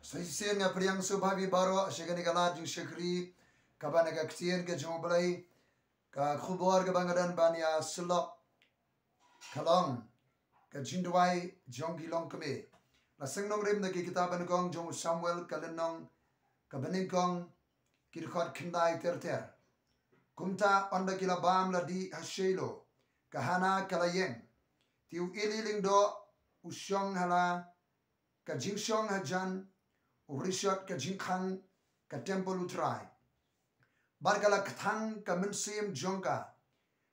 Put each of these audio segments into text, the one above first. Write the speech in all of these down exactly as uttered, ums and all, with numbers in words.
Sa shisien nga pdiang sngewbha ïa phi baroh sha kane ka lad jingshakri kaba na ka ktien ka jong U Blei, ka khubor kaba nga don ban ïa sylloh ka long ka jingduwai jong ki longkmie. La seng nongrim na ki kitab nyngkong jong u Samuel ka lynnong kaba nyngkong, ki dkhot khyndai ter ter. Kumta ynda ki la bam la dih ha Shiloh, ka Hana ka la ïeng. Te u Eli lyngdoh u shong ha la ka jingshong hajan, u rishot ka jingkhang ka templ U Trai. Bad ka la kthang ka mynsiem jong ka,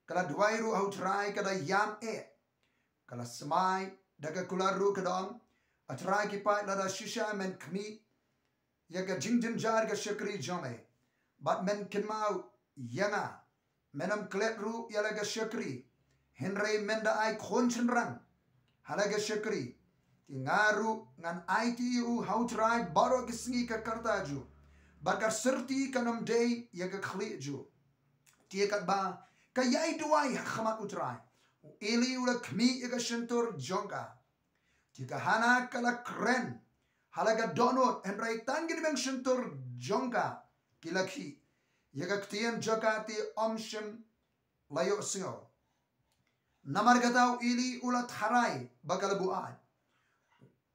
ka la duwai ruh ha U Trai ka da ïam eh. Ka la smai da ka kular ruh ka da ong, A Trai ki paid, lada shisha men khmih ïa ka jingjynjar ka shakri jong me, bad men kynmaw ïa nga, men ym klet ruh ïa la ka shakri, hynrei men da ai khun shynrang ha la ka shakri, te nga ruh ngan aiti ïa u ha U Trai baroh ki sngi ka rta jong u, bad ka syrti kan ym dei ïa ka khlieh jong u. Te katba ka ïai duwai ha khmat U Trai, u Eli u la khmih ïa ka shyntur jong ka. Te ka Hana ka la kren ha la ka dohnud, hynrei tang ki dmeng shyntur jong ka ki la khih. Ïa ka ktien jong ka te ym shym la ïohsngew. Namar kata u Eli u la tharai ba ka la buaid.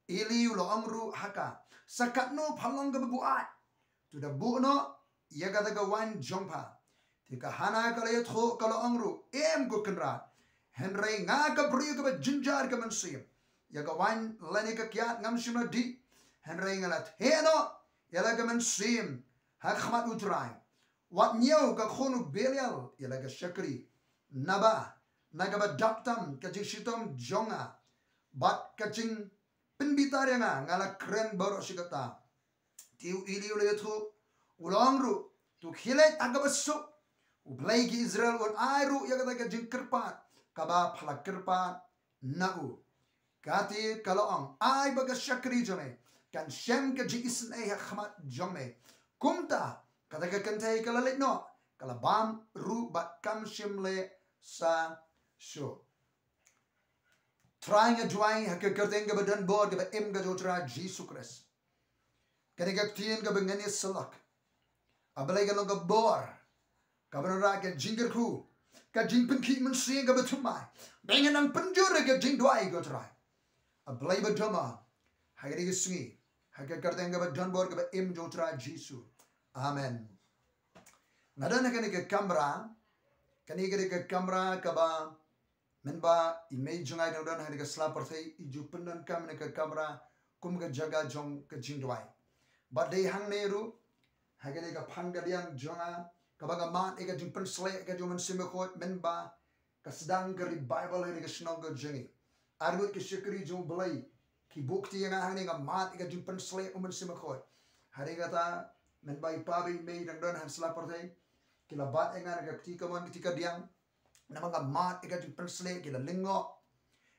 Eli u la ong ruh ha ka, Sa katno pha long kaba buaid? To da buh noh ïa kata ka waiñ jong pha. Te ka Hana ka la ïathuh ka la ong ruh, Em ko Kynrad, hynrei nga ka briew kaba jynjar ka mynsiem. Ïa ka waiñ lane ka kiad ngam shym la dih, hynrei nga la theh noh ïa la ka mynsiem ha khmat U Trai. Wat ñiew ka khun u Belial ïa la ka shakri, naba na kaba dap tam ka jingshitom jong nga bad ka jingpynbitar ïa nga, nga la kren baroh shi katta. Te u Eli u la ïathuh, u la ong ruh, To khie leit ha kaba suk. U Blei ki Israel un ai ruh ïa kata ka jingkyrpad kaba pha la kyrpad na u. Kata ka la ong, Ai ba ka shakri jong me kan shem ka jingisynei ha khmat jong me. Kumta kata ka kynthei ka la leit noh, ka la bam ruh bad kam shym leh sa shuh. Trai, nga duwai ha ka kyrteng kaba don bor kaba im ka jong U Trai Jisu Khrist, kane ka ktien kaba ngan ïa sylloh, A Blei, ka long ka bor kaba wanrah ka jingkyrkhu, ka jingpynkhih mynsiem kaba thymmai ba ngan nang pynjur ïa ka jingduwai ko Trai. A Blei badonbor, ha kane ka sngi, ha ka kyrteng kaba don bor kaba im jong U Trai Jisu. Amen. Nga don ha kane ka kamra, kane ka dei ka kamra kaba mynba i mei jong nga i dang don ha kane ka sla pyrthei, i ju pyndonkam ha kane ka kamra kum ka jaka jong ka jingduwai. Bad dei hangne ruh ha kane ka phang kadiang jong nga kaba nga mad ïa ka jingpynsleh ka jong U Mynsiem Bakhuid mynba ka sdang ka revival ha kane ka shnong ka jong ngi. Arngut ki shakri jong U Blei ki buh kti ïa nga hangne, nga mad ïa ka jingpynsleh U Mynsiem Bakhuid. Hynrei kata mynba i pa bad i mei i dang don ha sla pyrthei, ki la bat ïa nga na ka kti kamon kti kadiang. Namar nga mad ïa ka jingpynsleh, ki la lyngngoh.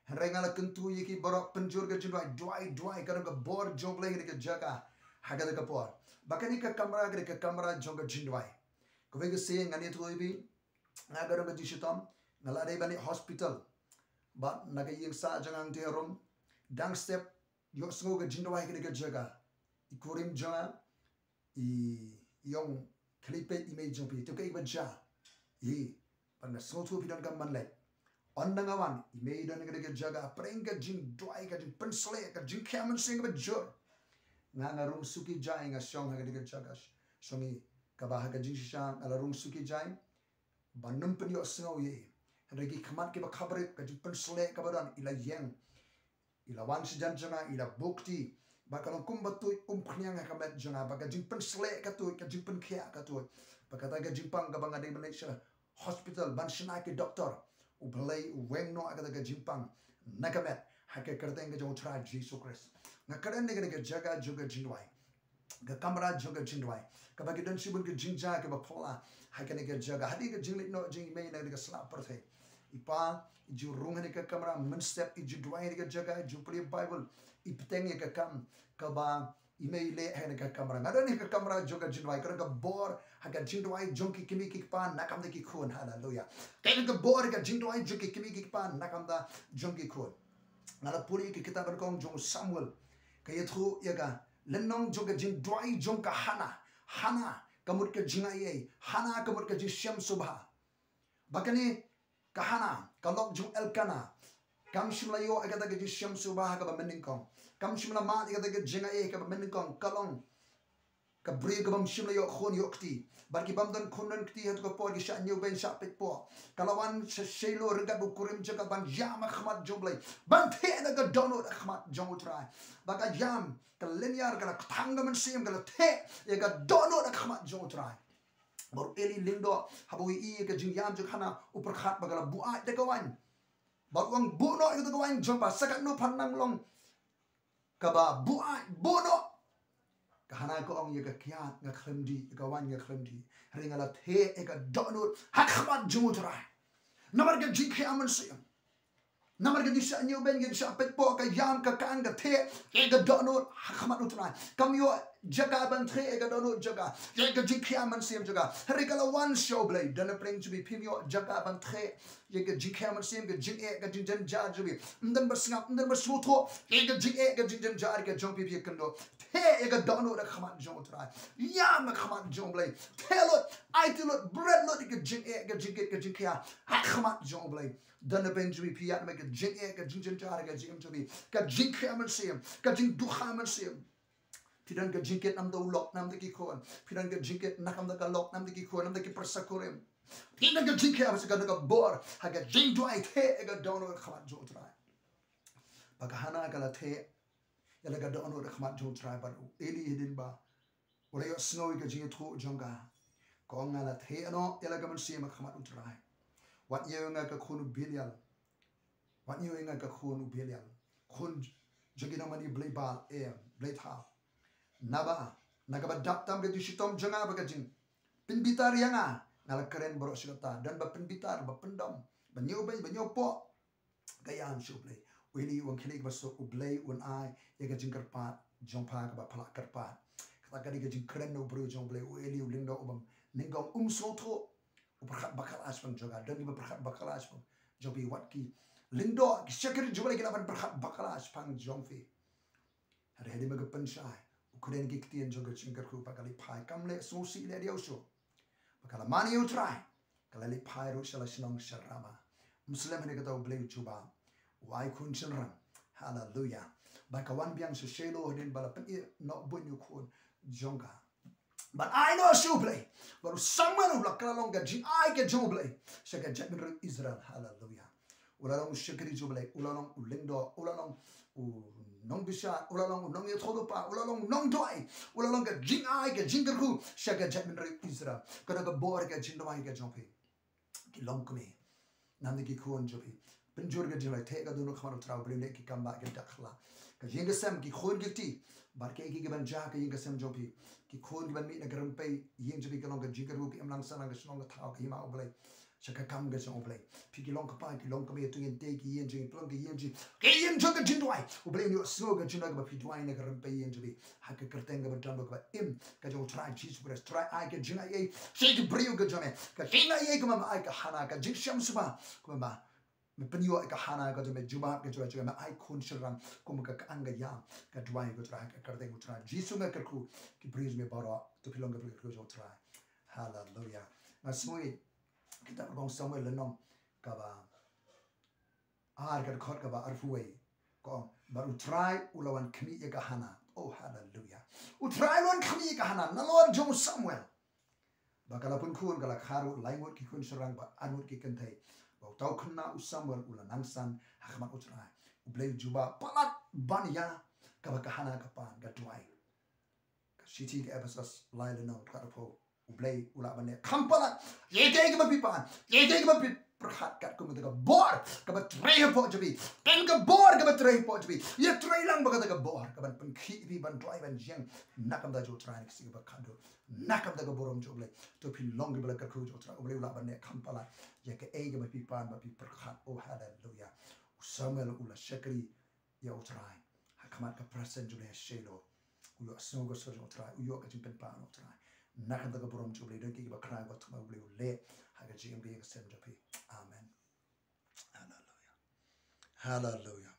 Hynrei nga la kyntu ïa ki baroh, pynjur ka jingduwai, duwai, duwai, ka don ka bor jong U Blei ha kane ka jaka ha kata ka por. Ba kane ka kamra ka dei ka kamra jong ka jingduwai. Kawei ka sien ngan ïathuh ïa phi, nga ka don ka jingshitom, nga la dei ban leit hospital. Bad na ka ïing sah jong nga hangtei harum, dang step ïohsngew ka jingduwai ha kane ka jaka. I kurim jong nga i ong, khie leit peit i mei jong phi. Te kaei ba jia? Hi, bad nga sngewthuh phi donkam ban leit. Ynda nga wan, i mei i don ha kane ka jaka, pyrshang ka jingduwai, ka jingpynsleh, ka jingkhiah mynsiem kaba jur. Nga, nga rung suki jai, nga shong ha kane ka jaka, shong i, kaba ha ka jingshisha nga la rung suki jai ban ym pynïohsngew ïa i. Hynrei ki khmat kiba khabrip, ka jingpynsleh kaba don, i la ïeng, i la wan shajan jong nga, i la buh kti. Bad ka long kumba tuid umphniang ha ka met jong nga, bad ka jingpynsleh ka tuid, ka jingpynkhiah ka tuid. Bad kata ka jingpang kaba nga dei ban leit sha hospital ban shna ki doktor, U Blei u weng noh ïa kata ka jingpang na ka met ha ka kyrteng ka jong U Trai Jisu Khrist. Nga kren ïa kane ka jaka jong ka jingduwai, ka kamra jong ka jingduwai, kaba ki don shibun ka jingjia kaba phylla ha kane ka jaka. Hadien ka jingleit noh jong i mei na kane ka sla pyrthei, i pa i ju rung ha kane ka kamra mynstep, i ju duwai ha kane ka jaka, i ju pule Baibl, i bteng ïa ka kam kaba i mei i leh ha kane ka kamra. Nga don ha kane ka kamra jong ka jingduwai, ka don ka bor ha ka jingduwai jong ki kmie ki kpa na ka bynta ki khun. Haleluya. Ka don ka bor ha ka jingduwai jong ki kmie ki kpa na ka bynta jong ki khun. Nga la pule ïa ka kitab nyngkong jong u Samuel, ka ïathuh ïa ka lynnong jong ka jingduwai jong ka Hana. Hana ka mut ka jingaiei. Hana ka mut ka jingshem sngewbha. Ba kane ka Hana, ka lok jong Elkana, kam shym la ïoh ïa kata ka jingshem sngewbha ha kaba mynnyngkong. Kam shym la mad ïa kata ka jingaiei ha kaba mynnyngkong. Ka long ka briew ka bym shym la ïoh khun ïoh kti. Bad ki bym don khun don kti ha kato ka por ki shah ñiewbeiñ shah peitpoh. Ka la wan sha Shiloh ryngkat bad u kurim jong ka ban ïam ha khmat jong U Blei, ban theh da ka dohnud ha khmat jong U Trai. Ba ka ïam, ka lyniar, ka la kthang da ka mynsiem, ka la theh ïa ka dohnud ha khmat jong U Trai. Bad u Eli lyngdoh, haba u ïohi ïa ka jingïam jong ka Hana, u pyrkhat ba ka la buaid da ka waiñ. Bad u ong, "Buh noh ïa kata ka waiñ jong pha, sa katno phan nang long kaba buaid, buh noh." Ka Hana ka ong, "Ïa ka kiad nga khlem dih, ïa ka waiñ nga khlem dih. Hynrei nga la theh ïa ka dohnud ha khmat jong U Trai." Namar ka jingkhia mynsiem. Namar ka jingshah ñiewbeiñ, ka jingshah peitpoh, ka ïam, ka kang, ka theh ïa ka dohnud ha khmat U Trai. Kam ïoh jaka ban theh ïa ka dohnud jong ka, ïa ka jingkhia mynsiem jong ka. Hynrei ka la wan sha U Blei. Don napdeng jong phi, phim ïoh jaka ban theh ïa ka jingkhia mynsiem, ka jingeh, ka jingjynjar jong phi. Ym don ba sngap, ym don ba sngewthuh ïa ka jingeh, ka jingjynjar ka jong phi, phi ïakynduh. Theh ïa ka dohnud ha khmat jong U Trai. Ïam ha khmat jong U Blei. Theh lut, aiti lut, bret lut ïa ka jingeh, ka jingkit, ka jingkhia ha khmat jong U Blei. Don napdeng jong phi, phi ïaid namar ka jingeh, ka jingjynjar ka jingim jong phi, ka jingkhia mynsiem, ka jingdukha mynsiem. Phi don ka jingkit namar u lok, namar ki khun. Phi don ka jingkit namar ka lok, namar ki khun, namar ki pyrsa kurim. Phi don ka jingkhia, ha ka bor, ha ka jingduwai, theh ïa ka dohnud ha khmat jong U Trai. Ba ka Hana ka la theh ïa la ka dohnud ha khmat jong U Trai, bad u Eli hadien ba u la ïohsngew ïa ka jingïathuh jong ka, ka ong, "Nga la theh noh ïa la ka mynsiem ha khmat U Trai. Wat ñiew ïa nga ka khun u Belial. Wat ñiew ïa nga ka khun u Belial, khun jong ki nongmane blei Baal, eh, blei thaw. Naba na kaba dap tam ka jingshitom jong nga bad ka jingpynbitar ïa nga, nga la kren baroh shi katta. Don ba pynbitar, ba pyndom, ba ñiewbeiñ, ba ñiewpoh ka ïam sha U Blei." U Eli u ong, "Khie leit, kaba suk U Blei un ai ïa ka jingkyrpad jong pha kaba pha la kyrpad." Kata ka dei ka jingkren na u briew jong U Blei. U Eli u lyngdoh, u bym nyngkong, um sngewthuh. U pyrkhat bakla shaphang jong ka. Don kiba pyrkhat bakla shaphang jong phi, wat ki lyngdoh, ki shakri jong U Blei ki lah ban pyrkhat bakla shaphang jong phi. Hynrei hadien ba ka pynshai, u kren ki ktien jong ka jingkyrkhu, ba ka leit phai, kam leh sngewsih leh diaw shuh. Ba ka la mane ïa U Trai, ka la leit phai ruh sha la shnong sha Rama. Ym slem, hynrei kata U Blei u jubab, u ai khun shynrang. Haleluya. Ba ka wan biang sha Shiloh hadien ba la pynïeh noh buiñ u khun jong ka. Bad ai noh sha U Blei. Bad u Samuel u la kylla long ka jingai ka jong U Blei sha ka jaitbynriew Israel. Haleluya. U la long u shakri jong U Blei, u la long u lyngdoh, u la long u nongbishar, u la long u nongïathuhlypa, u la long u nongduwai, u la long ka jingai ka jingkyrkhu sha ka jaitbynriew Israel. Kata ka bor ka jingduwai ka jong phi, ki longkmie, namar ki khun jong phi. Pynjur ka jingduwai, theh ka dohnud ha khmat U Trai, U Blei un leh ki kam ba ki dak khla. Ka ïing ka sem, ki khun ki kti, bad kiei kiei kiban jia ha ka ïing ka sem jong phi. Ki khun kiban mih na ka rympei ïing jong phi, ka long ka jingkyrkhu, ka imlang sahlang, ka shnong ka thaw, ka hima U Blei, sha ka kam ka jong U Blei. Phi ki long kpa, ki long kmie, to ngin tei ki ïing jong ngi, pynlong ki ïing jong ngi, ki ïing jong ka jingduwai. U Blei un ïohsngew ka jingduwai kaba phi duwai na ka rympei ïing jong phi. Ha ka kyrteng kaba don bor kaba im ka jong U Trai Jisu Khrist. Trai, ai ka jingaiei sha ki briew ka jong me. Ka jingaiei kaba me ai ka Hana, ka jingshem sngewbha kaba me pynïoh ïa ka Hana, ka jong me jubab ka jong me, jong me ai khun shynrang kum ka kang ka ïam, ka duwai ka U Trai, ka kyrteng U Trai Jisu nga kyrkhu. Ki briew jong me baroh, to phi long ka briew ka jong U Trai. Haleluya. Nga sngewthuh kita Kong Samuel lynnong kaba ar, ka dkhot kaba arphew wei. Ka ong, bad U Trai u la wan khmih ïa ka Hana. Oh, haleluya. U Trai u la wan khmih ïa ka Hana nalor jong u Samuel. Ba ka la pun khun, ka la kha ruh lai ngut ki khun shynrang bad ar ngut ki kynthei. Ba uta u khynnah u Samuel u la nang san ha khmat U Trai. U Blei u jubab palat ban ïa kaba ka Hana ka pan, ka duwai. Ka shithi ka Ephesos lai lynnong, dkhot arphew. U Blei u lah ban leh kham palat ïa kaei kaba phi pan, ïa kaei kaba phi pyrkhat, katkum kata ka bor kaba trei hapoh jong phi. Pen ka bor kaba trei hapoh jong phi. Ïa trei lang bad kata ka bor kaban pynkhih ïa phi ban duwai ban ïeng na ka bynta jong U Trai ha ka sngi kaba khatduh, na ka bynta ka burom jong U Blei. To phi long kiba la kyrkhu jong U Trai, U Blei u lah ban leh kham palat ïa kaei kaba phi pan bad phi pyrkhat. Oh, haleluya. U Samuel u la shakri ïa U Trai ha khmat ka presence jong U Blei ha Shiloh. U ïohsngew ka sur jong U Trai, u ïoh ka jingpynpaw na U Trai. Na ka bynta ka burom jong U Blei, don kiei kiba khraw, ka thma U Blei u leh ha ka jingim ka ïing ka sem jong phi. Amen. Haleluya. Haleluya.